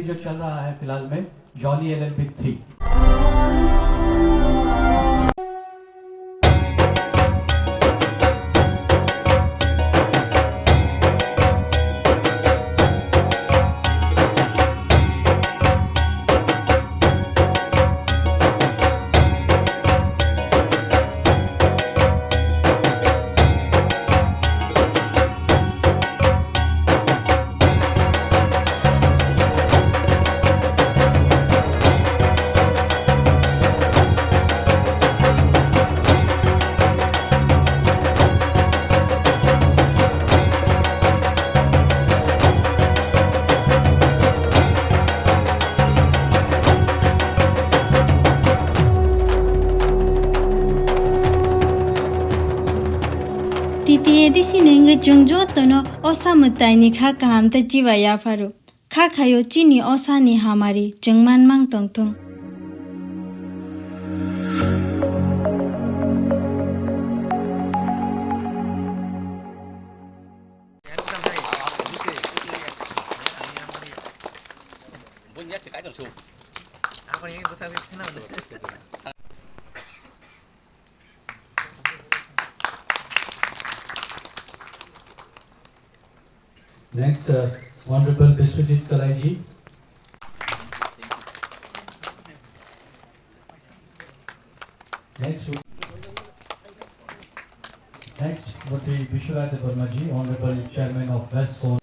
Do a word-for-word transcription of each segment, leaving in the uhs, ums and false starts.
जो चल रहा है फिलहाल में, Johnny LLB three. T T A D C ni wngwi chwng jotono o samwtaini kha kaham tei chiba yapharo. Kha khaio chini o sani hamari chwng manmang tongthung. Next, uh, Honorable Biswajit Kalaiji. Next would, next would be Vishwanath Debbarma ji, Honorable Chairman of West Zone.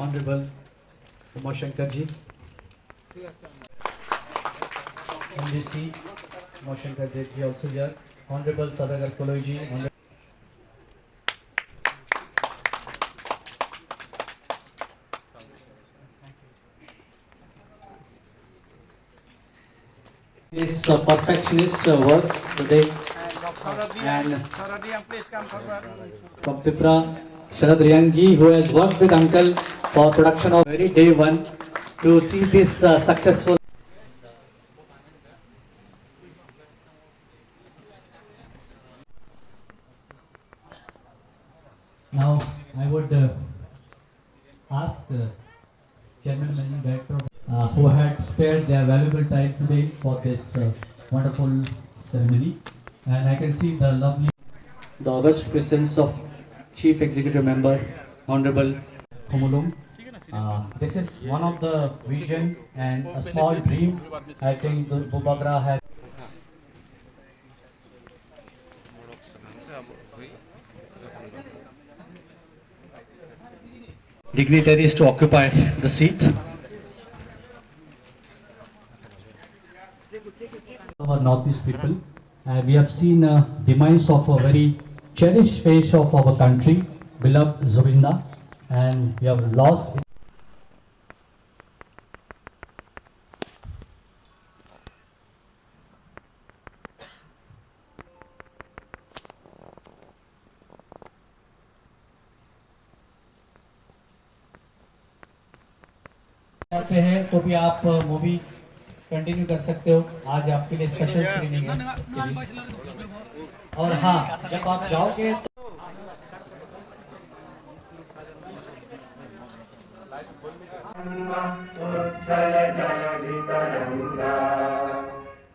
Honorable Umashankar ji, M D C Umashankar Dev ji also here, Honorable Sadagar Koloi ji, Honorable This, uh, perfectionist, uh, work today. And from Tripura, Sharad Riang ji, who has worked with uncle for production of very day one to see this, uh, successful. Now, I would, uh, ask, uh, Chairman Managing Director, uh, who had spared their valuable time today for this, uh, wonderful ceremony. And I can see the lovely, the august presence of Chief Executive Member, Honorable Khumulwng. Uh, this is one of the vision and a small dream I think the Bubagra has. Dignitaries to occupy the seats. Our Northeast people, uh, we have seen a demise of a very cherished face of our country, beloved Zubeen Da, and we have lost. करते हैं, तो भी आप movie continue कर सकते हो। आज आपके लिए स्पेशल स्क्रीनिंग है। और हाँ, जब आप जाओगे तो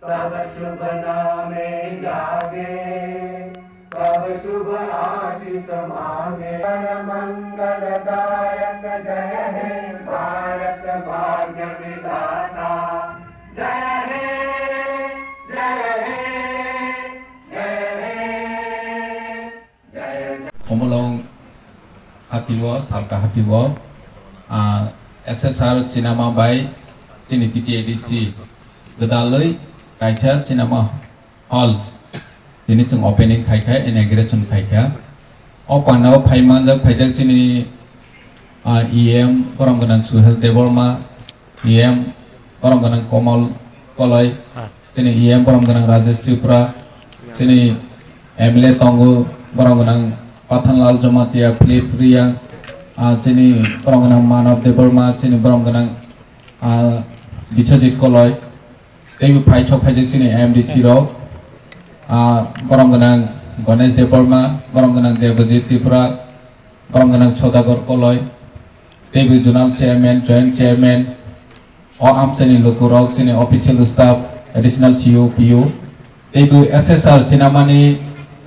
तव शुभ नामे जागे, तव शुभ आशीष मांगे। मंगलदायक जय हे भारत भाग्य विधाता। जय हे, जय हे, जय हे। Omolong hati o, salka hati o, ah, S S R cinema bai chini T T A D C gwdalwi kaisa cinema hall tini chwng opening khaikha, inauguration khaikha. O pandao phai manjak phaijak chini, ah, E M borom gwnang Suhel Debbarma, E M borom gwnang Komal Koloi, chini E M borom gwnang Rajesh Tripura, chini M L A tongo borom gwnang Pathanlal Jamatia, Philip Reang, ah, chini borom gwnang Manav Debbarma, chini borom gwnang, ah, Biswajit Koloi, teibo phai sok phaijak chini M D C rok, ah, borom gwnang Ganesh Debbarma, borom gwnang Debajit Tripura, borom gwnang Sodagar Koloi, teibo zonal chairman, joint chairman, o amchaini lukurok, chini official staff, additional C O, P O, teibo S S R chinamani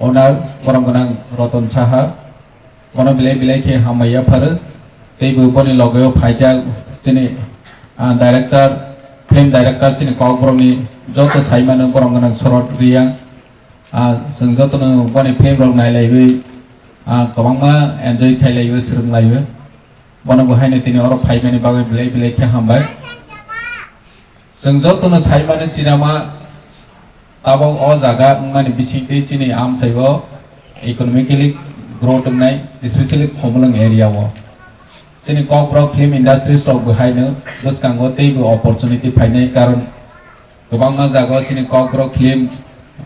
owner, borom gwnang Roton Saha, bono belai belai khe hambai yapharo, teibo boni logeo phaijak chini, ah, director, film director chini kokborokni joto saimano borom gwnang Sorot Reang, ah, chwng jotono boni film rok nailaiwi, ah, kwbangma enjoy khailaiwi, swrwnglaiwi. Bono bo haino tini oro phaimani bagwi belai belai khe hambai. Chwng jotono saimano chinama, tabok o jaga wngmani bisingtwi chini amchaio economically growth wngnai, especially Khumulwng area o. Chini Kokborok film industries rok bo haino bwskango teibo opportunity phainai, karon kwbangma jagao chini Kokborok film,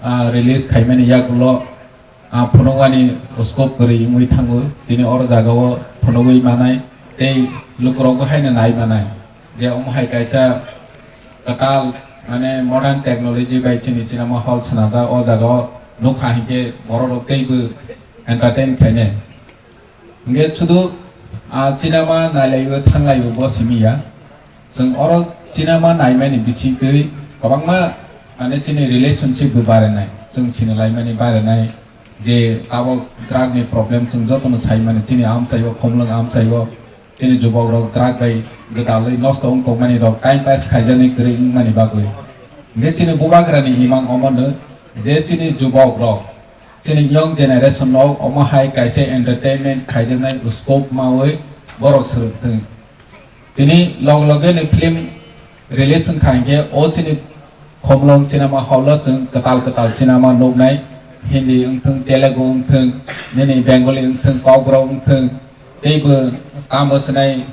ah, release khaimani yagulo ah, phunugani scope kwrwi wngwi thango. Tini oro jagao phunugwi manai tei lukurokbo haino nai manai je omo hai kaisa kwtal, mane, modern technology bai chini cinema hall swnajak. O jagao nukha hinkhe bororok teibo entertain khainai. Hinkhe sudu, ah, cinema nailaiwi thanglaiwi bo simi ya. Chwng oro cinema naimani bisingtwi kwbangma, mane, chini relationship bo barinai. Chwng sinalaimani barinai je abo drug ni problem chwng jotono saimani, chini amchaio, Khumulwng amchaio, chini jubokrok drug bai gwdalwi nosto wng tongmani rok, time pass khaijaknai kwrwi wngmani bagwi. Hinkhe chini bubagrani imang omono je chini jubokrok, chini young generation rok omo hai kaisa entertainment khaijaknai scope maui borok swrwng thwng. Tini log loge ni film release wngkha hinkhe o chini Khumulwng cinema hall o chwng kwtal kwtal cinema nuknai, Hindi wngthwng, Telugu wngthwng, nini Bengali wngthwng, Kokborok wngthwng, teibo tamo swnai,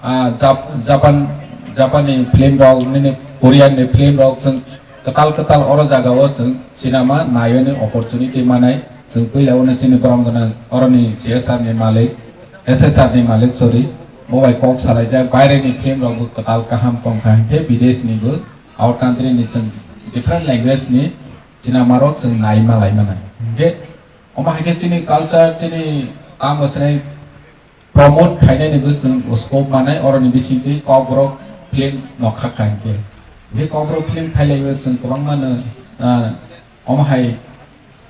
ah, Jap-, Japan, Japan ni film rok, nini Korean ni film rok, chwng kwtal kwtal oro jaga o chwng cinema naiyani opportunity manai. Chwng puila uno chini borom gwnang oroni C S R ni malik, S S R ni malik, sorry, bo bai kok salaijak, baire ni film rok bo kwtal kaham tongkha, hinkhe bidesh ni bo, out country ni, chwng different language ni cinema rok chwng nai malai mano. Hinkhe omo hai khe chini culture, chini tamo swnai promote khainani bo chwng scope manai, oroni bisingtwi Kokborok film nokha kha hinkhe. Hinkhe Kokborok film khailaiwi chwng kwbangmano, ah, omo hai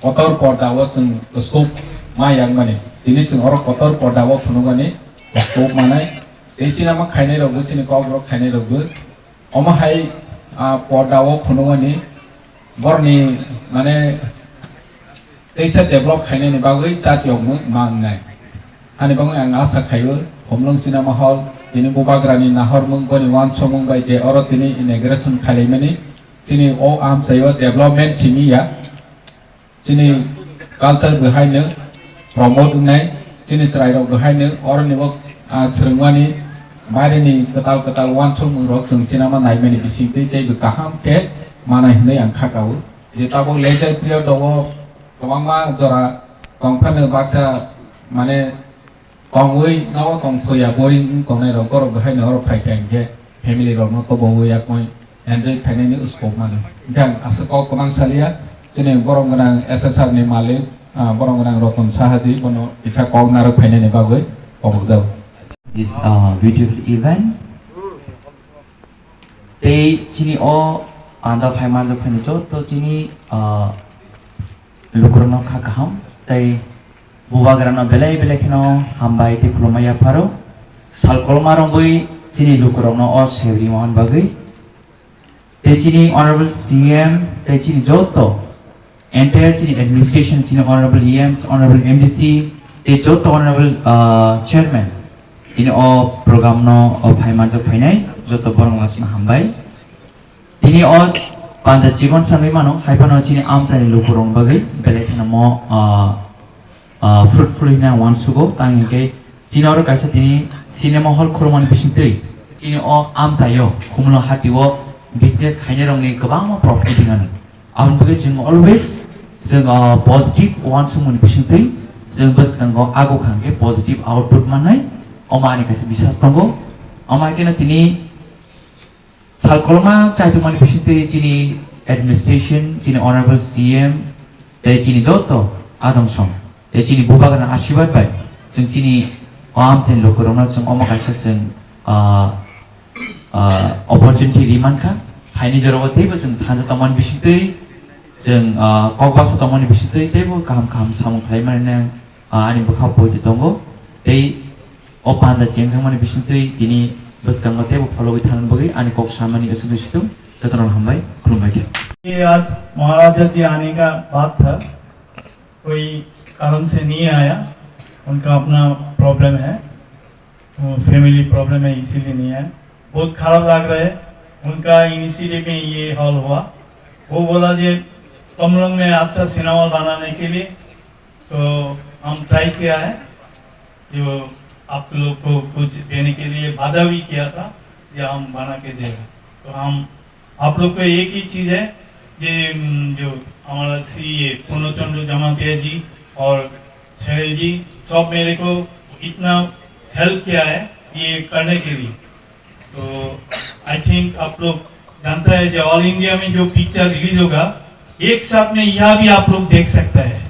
kotor porda o chwng scope ma yakmani. Tini chwng oro kotor porda o phunukmani scope manai. Tei cinema khainai rokbo, chini Kokborok khainai rokbo omo hai, ah, porda o phunukmani borokni, mane, teisa develop khainani bagwi chatiyokmung ma wngnai. Ani bagwi ang asa khaio, Khumulwng cinema hall, tini bubagrani nahormung, boni uansukmung bai je oro tini inauguration khailaimani, chini o amchaio development simi ya. Chini culture bo haino promote wngnai, chini chwrairok bo haino oroni bo, ah, swrwngmani, baireni kwtal kwtal uansukmungrok chwng chinama naimani bisingtwi teibo kaham khe manai hwnwi ang kha kao. Je tabuk leisure period o kwbangma jora tongphano baksa, mane, tongwi nogo tongthoya, boring wng tongnai rok, borok bo haino oro phai kha hinkhe family rokno tobowi yakmai enjoy khainani scope mano. Hinkhe ang aswk kok kwbang salia, chini borom gwnang S S R ni malik, ah, borom gwnang Roton Sahaji bono kisa kok narwk phainani bagwi kobokjago. This, uh, beautiful event. Tei chini o panda phai manjak phai ni joto chini, ah, lukurokno kha kaham tei bubagrano belai belai kheno hambai tei khulumma yapharo. Sal koloma rwngwi chini lukurokno o sebrima hwn bagwi. Tei chini honorable C M tei chini joto entire chini administration, chini honorable E Ms, honorable M D C, tei joto honorable, ah, chairman, tini o program no, o phai manjak phainai joto borok no sima hambai. Tini o panda chikon samwi mano, hai phano chini amchaini lukurok bagwi belai kheno mo, ah, ah, fruitful hwnwi ang uansugo. Tang hinkhe chini oro kaisa tini cinema hall khulumani bisingtwi chini o amchaio Khumulwng hatio business khainairokni kwbangma profit wngmano. Aboni bagwi chwng always chwng, ah, positive uansukmani bisingtwi chwng bwskango ago kha hinkhe positive output mannai. Omo ani kaisa biswas tongo. Omo hai kheno tini sal koloma chaitokmani bisingtwi chini administration, chini honorable C M, tei chini joto adamsong, tei chini bubagrani asirwad bai chwng chini o amchaini lukurokno chwng omo kaisa chwng, ah, ah, opportunity ri mankha. Phaini jorao teibo chwng thansa tongmani bisingtwi, chwng, ah, kokbasa tongmani bisingtwi teibo kaham kaham samung khlaimanini, ah, ani bwkha poito tongo. Tei o panda chengjakmani bisingtwi tini bwskango teibo phologwi thangna bagwi ani kok samani aswk situng. Jotono hambai, khulumbai khe. ये आज महाराजा जी आने का बात था, कोई कारण से नहीं आया, उनका अपना प्रॉब्लम है, वो फैमिली प्रॉब्लम है, इसीलिए नहीं आया। बहुत खराब लग रहा है, उनका इनिशिएटिव में ये हॉल हुआ। वो बोला जे कमलोंग में अच्छा सिनेमा बनाने के लिए, तो हम ट्राई किया है, जो आप लोग को कुछ देने के लिए वादा भी किया था, जो हम बना के देगा। तो हम आप लोग को एक ही चीज़ है कि, हम्म, जो हमारा सीए पूर्णचंद्र जमातिया जी और सोहेल जी, सब मेरे को इतना हेल्प किया है ये करने के लिए। तो आई थिंक आप लोग जानता है जो ऑल इंडिया में जो पिक्चर रिलीज होगा, एक साथ में यह भी आप लोग देख सकता है।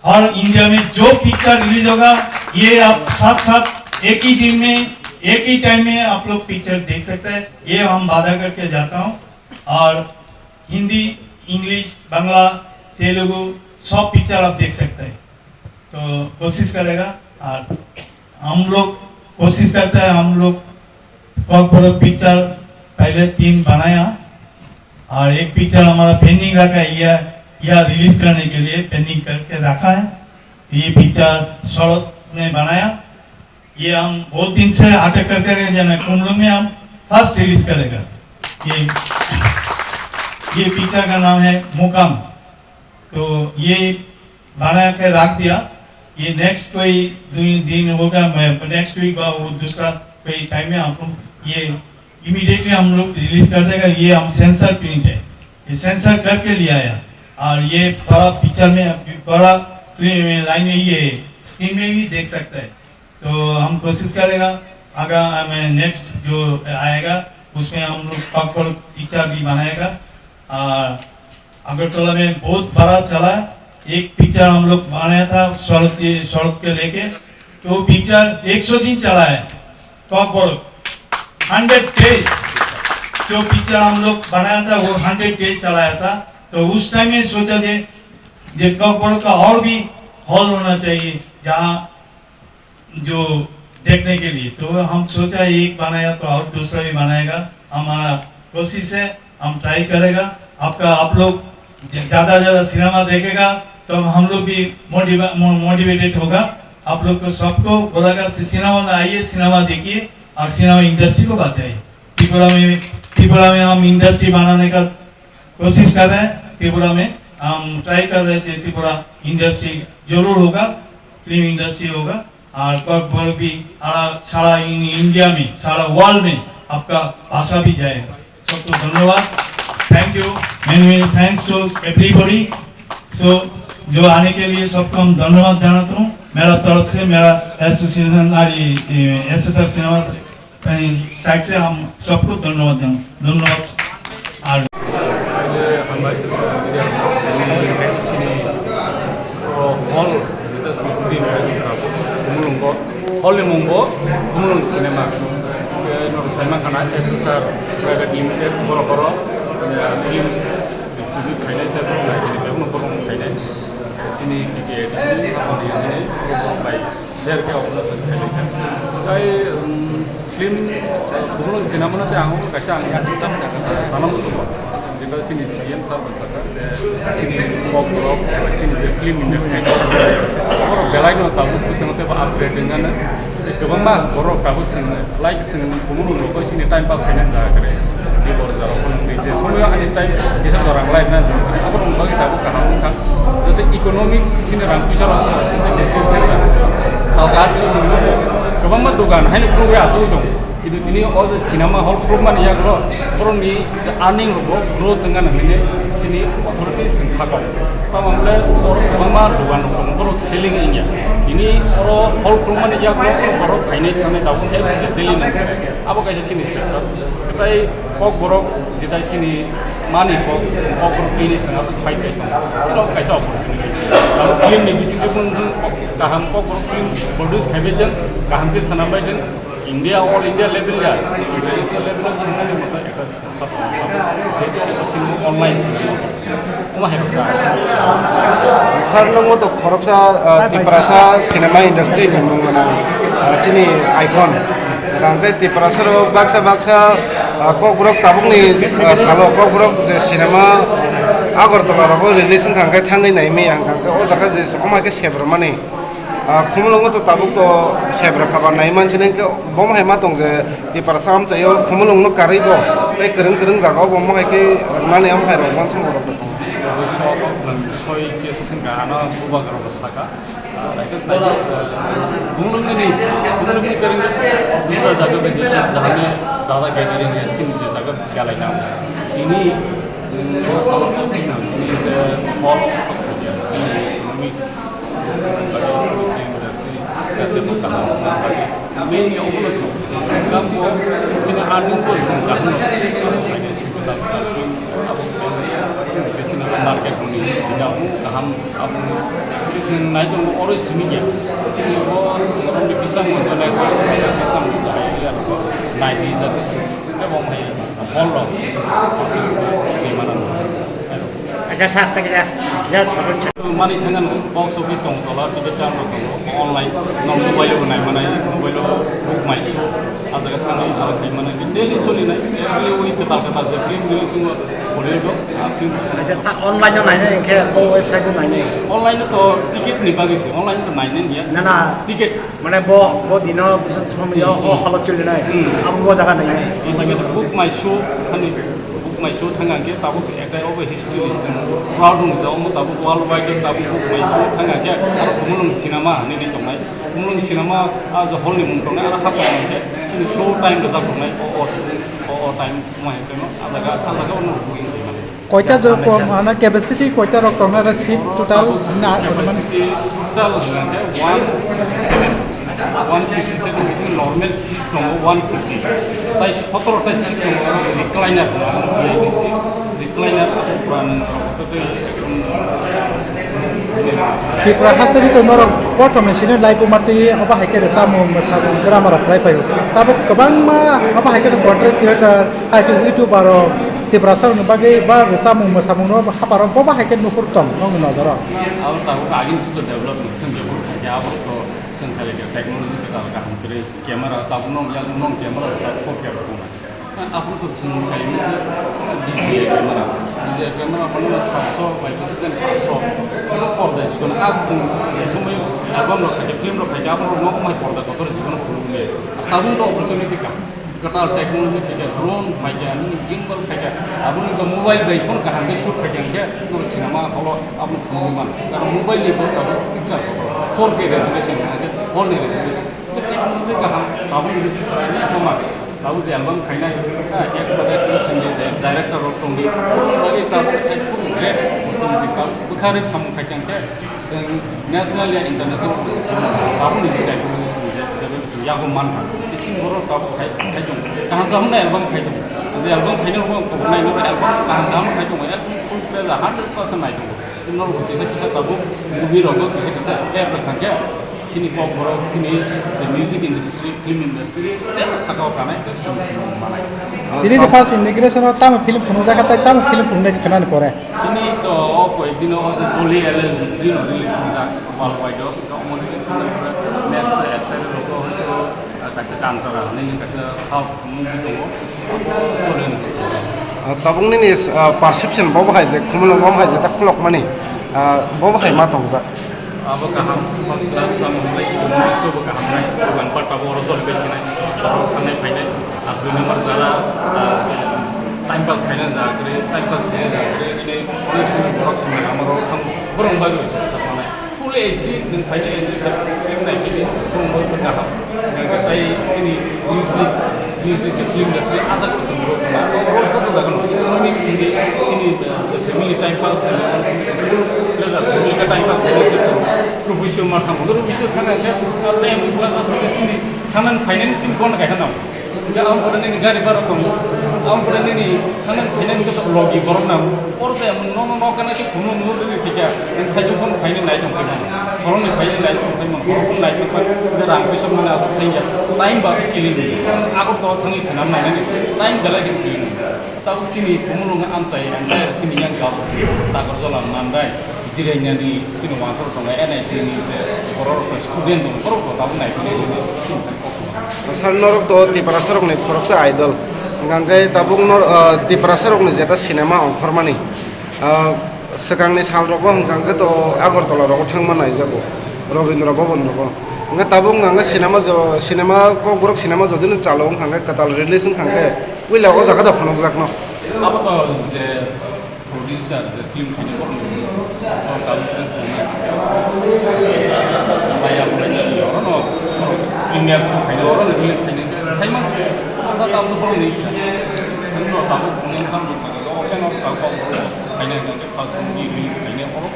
और इंडिया में जो पिक्चर रिलीज होगा, ये आप साथ साथ एक ही दिन में, एक ही टाइम में आप लोग पिक्चर देख सकते हैं, ये हम वादा करके जाता हूँ। और हिंदी, इंग्लिश, बांग्ला, तेलुगु, सब पिक्चर आप देख सकते हैं। तो कोशिश करेगा, और हम लोग कोशिश करते हैं, हम लोग कॉकबोरक पिक्चर पहले तीन बनाया, और एक पिक्चर हमारा पेंडिंग रखा है, यह, यह रिलीज करने के लिए पेंडिंग करके रखा है। ये पिक्चर शरद ने बनाया, ये हम बहुत दिन से अटक करके रह जाना, कुमलुंग में हम फर्स्ट रिलीज करेगा। ये, ये पिक्चर का नाम है मुकाम। तो ये बना के रख दिया। ये नेक्स्ट कोई दो दिन होगा, मैं नेक्स्ट वीक और दूसरा कोई टाइम में आपको ये इमीडिएटली हम लोग रिलीज कर देगा। ये हम सेंसर प्रिंट है, ये सेंसर करके लिया है। और ये बड़ा पिक्चर में, बड़ा स्क्रीन में, लाइन में, ये स्क्रीन में भी देख सकते हैं। तो हम कोशिश करेगा, अगर हमें नेक्स्ट जो आएगा, उसमें हम लोग पॉपकॉर्न पिक्चर भी बनाएगा। और अगरतला में बहुत बड़ा चला, एक पिक्चर हम लोग बनाया था शरद जी, शरद के लेके, तो पिक्चर एक सौ दिन चला है। कॉकबोरक हंड्रेड डेज, जो पिक्चर हम लोग बनाया था, वो हंड्रेड डेज चलाया था। तो उस टाइम में सोचा जे, जे कॉकबोरक का और भी हॉल होना चाहिए, जहाँ जो देखने के लिए। तो हम सोचा एक बनाया तो और दूसरा भी बनाएगा। हमारा कोशिश है, हम ट्राई करेगा। आपका, आप लोग ज-, ज्यादा ज्यादा सिनेमा देखेगा तो हम लोग भी मोटिवा-, मो-, मोटिवेटेड होगा। आप लोग को सबको बोलेगा, सि-, सिनेमा में आइए, सिनेमा देखिए और सिनेमा इंडस्ट्री को बचाइए। त्रिपुरा में, त्रिपुरा में हम इंडस्ट्री बनाने का कोशिश कर रहे हैं, त्रिपुरा में हम ट्राई कर रहे थे, त्रिपुरा इंडस्ट्री जरूर होगा, फिल्म इंडस्ट्री होगा। और कॉकबोरक भी सारा, सारा इन-, इंडिया में, सारा वर्ल्ड में आपका भाषा भी जाएगा। सबको धन्यवाद, thank you, many many thanks to everybody। So जो आने के लिए सबको हम धन्यवाद जनाता हूँ। मेरा तरफ से, मेरा एसोसिएशन, अरे, एसएसआर सिनेमा साइड से हम सबको धन्यवाद दें, धन्यवाद। और hall jeta sini screen khumulwng bo, hall ni mung bo Khumulwng cinema. Norok sai mankha na S S R Private Limited, borok oro film distribute khainai tei borok naikhe borok khainai. Chini T T A D C ni bai share khe operation khainai khe. Tai film Khumulwng cinema no tei ang kaisa ang sana musugo. Jeta chini C M sir bo sakha je chini kok borok, chini je film industry borok belai no tabuk bisingo tei upgrade wngmano. Tei kwbangma borok tabuk chwng like chwng Khumulwng rok chini time pass khaina jaga kwrwi. Di borok jora phano wngwi Somoyo ani time kisa jorang lai na jorang. Abo rong bagi tabuk kaham wngkha. Jate economics sini rang puisa rok jate business center. Salka hati sini kwbangma dogan haino khulugwi asugwi tongo. Kintu tini o je cinema hall khulukmani yagulo borokni je earning rok growth wngkha nang hwnwi sini authorities wng kha kok. Tamo hwnle borok kwbangma dogan rok tongo, borok selling wngya. Tini oro hall khulukmani yagulo borok phainai thangnai tabuk everyday daily nang se. Abo kaisa sini suksa. Tei Kokborok jeta sini mani kok, sini Kokborok tini sini aswk fight kai tongo. Sini kaisa opportunity. Jabo film ni bising twi bung kaham Kokborok film produce khaibai jeng, kaham khe swnambai jeng. India, all India level ya, international level o thangmani moto ekta sab jehetu sini online sini. Omo hai kha. Sir, nungbo to khoroksa, ah, Tiprasa cinema industry ni mung gwnang, ah, chini icon. Hwnkhe Tiprasa rok baksa baksa, ah, Kokborok tabukni, ah, salo Kokborok je cinema Agartala rogo release wngkha hwnkhe thangwi naimaya hwnkhe o jaga je omo hai khe sebrwmani. Ah, Khumulwngo to tabuk to sebra khabar nai mansinai hwnkhe bomo hai ma tong je Tiprasa amchaio Khumulwngno karwi bo tei kwrwng kwrwng jagao bomo hai khe rwnani omo hai rok uansukma rok tongo. Soi khe swngkha ano bubagra rok saka. Khumulwngni ni, Khumulwngni kwrwng dusra jaga bai di jahame jada gathering ya sini je jaga galai na. Ini, mm, salah satu yang ini ke hall of the sini mix. Main ni omo se. Kam ko sini earning ko sini kaham. Sini market ni sini kaham. Sini naitong oro simi ya. Sini ko sini bisang mo, naitong bisang mo. Naidi jadi sini. Ebo mai hall rok mani thangano box office tong tola ticket counter tongo online no mobile bo nai manai mobile book my show a jaga thangwi aro khai manai daily soli nai every week kwtal kwtal je film release wngma Bollywood o film. Acha sa online no nai nai ke o website no nai nai. Online to ticket ni bagwi se online to nai nai ya. Na na. Ticket Mane bo, bo dino bisu thum yo, o holo chuli nai. Abo bo jaga nai nai. Book my show, hani book my show thang ang ke tabuk ekai obo history sing proud wng ja omo tabuk world wide tabuk book my show thang ang ke aro Khumulwng cinema hani ni tongnai. Khumulwng cinema a je hall ni mung tongnai aro hap ang ke sini show time rwjak tongnai o o o time mo hai keno a jaga a jaga ono bui. Koita jo ko, ano capacity koita rok tong nai seat total na? Capacity total hwnka khe one sixty seven. One sixty seven bising normal seat tongo one fifty. Tai sotoro ta seat tongo recliner, V I P seat, recliner, abo pura nwng rok tei Tripura hasteni to norok kothoma sini lai puma twi obo hai khe rwchapmung mwsamung drama rok khlai phaio. Tabuk kwbangma obo hai khe content creator, hai khe YouTuber rok Tiprasa rokni bagwi ba rwchapmung mwsamung no haparo bobo hai khe nukhur tong nokni nojoro. Abo tabuk agini sito development swngjak khe abo to chwng kha technology kwtal kaham kwrwi camera tabuk nong yak nong camera tabuk four K rok. Abo to chwng khaimisa D J I camera. D J I camera mane satso bai bwswk jani paanch so. Abo porda jikon a chwng je somoi album rok khaikhe, film rok khaikhe, abo rok no mai porda kotor jikon phunuk le. Tabuk to opportunity ka. Kwtal technology khaikhe, drone khaikhe, ani gimbal khaikhe, abo ni mobile bai phone kaham khe shoot khaikhe, hwnkhe no cinema hall o abo phunuk man. Karon mobile ni phone tabuk picture kotor, four K resolution, hwnkhe hall ni resolution. Technology kaham, tabuk ni je swraini tongma, tabuk je album khainai, ha, actor, actress, singing, director rok tongdi, tei tabuk ekdom great opportunity, tabuk bwkharwi samung khaikhe hwnkhe, chwng national ya international, tabuk ni je technology sing je, je, sing yago mankha, ising borok tabuk khai, khai tong, kaham kaham na album khai tong, je album khainai rok kok nai no album kaham kaham khai tong, ekdom full fledged hundred percent nai tong, norok kisa kisa tabuk movie rogo kisa kisa step rok khankhe, Chini Kokborok, chini je music industry, film industry, tei saka o kanai, tei sini sini manai. Tini the first inauguration o tamo film phunukjak kha, tei tamo film phunuknai khwnani pore? Chini to o koyek dino o je Jolly L L B three no release wngjak, worldwide o, to omo release wngjak pore next to actor rok o hoito, ah, kaisa Kantara, nini kaisa South movie tongo, abo chole nini. Ah, tabuk nini, ah, perception bo bahai je, khumulwng bo bahai je, ta khulokmani, ah, bo bahai ma tongjak. Abo kaham, first class tamo hwnlai, kisa bo kaham nai, dogan pat abo oro choli bai sinai, oro thangnai phainai, ah, dui number jara, ah, Time pass khaina ja kwrwi, time pass khaina ja kwrwi, ini onek somoi borok hamya lama rok thang, borok bagwi se sa thangnai. Full A C nwng phaina enjoy kha, film nai phidi, borok bagwi kaham. Nang khe tai sini music, music se film industry, asa kok sini rok na, rok joto jaga no, economic sini, sini, eh, family time pass sini, full pleasure, family ka time pass khaina kisa, profession ma thang, profession thang khe, ah, time plaza thang sini, thangnani finance sini kon khaina nang. Hingke ang pore nini gari baro tongo, ang pore nini thangna phainani khe logi borok nang. Oro tei ang nono nok gana khe phunuk nukgo rwgwi phikha, ang saichung phano phainai naithok khe mano. Borokni phainai naithok khe mano, borok phano naithok khe, hingke rang puisa mani aswk thangya. Time basi kiling, Agartala thangwi swnam nainani, time belai khe kiling. Tabuk sini phunukno amchai, ang sini yang gab, Takarjala, Mandai, Jirainani, sini wansuk tongo, N I T ni je borok student tongo, borok bo tabuk naithok khe sini. Sir, norok to Tiprasa rokni khoroksa idol. Hingkha khe tabuk nor-, ah, Tiprasa rokni jeta cinema ongkhormani. Ah, swkangni sal rogo hingkha khe to Agartala rogo thangma naijago, Rabindra Bhaban rogo. Hingkha tabuk hingkha khe cinema jo-, cinema kokborok cinema jodi no chalo wngkha khe kwtal release wngkha khe puila o jaga da phunukjakno. Abo to je producer, je film khainai borokni release, borok tabuk release khainai. Maya maya orono, orono premiere show khainai, orono release khainai, khaimano, oro tabuk borokni ichha. Chwngno tabuk chwng khan bwskango, okheno tabuk borok khainai, khainai, first movie release khainai, oro.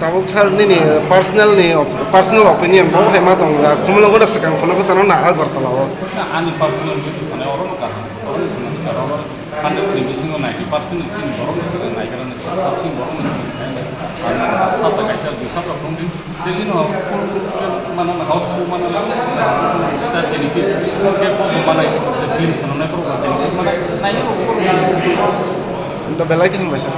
Tabuk sir nini personal ni op-, personal opinion bo hai ma tongo, Khumulwng gota swkang phano kwchangno na Agartala o. Ani personal view to sanai, orono kaham, orono chwng kaham, oro. Hundred ni bisingo ninety percent ni sini borok ni saka naikarani sap sap sini borok ni saka naikarani. Ano sata kaisa dui sata phone din daily no full full mano na house full mano na ta benefit ke ko mana je film sana na ko benefit mana naini ko. Ento belai khe hambai sir.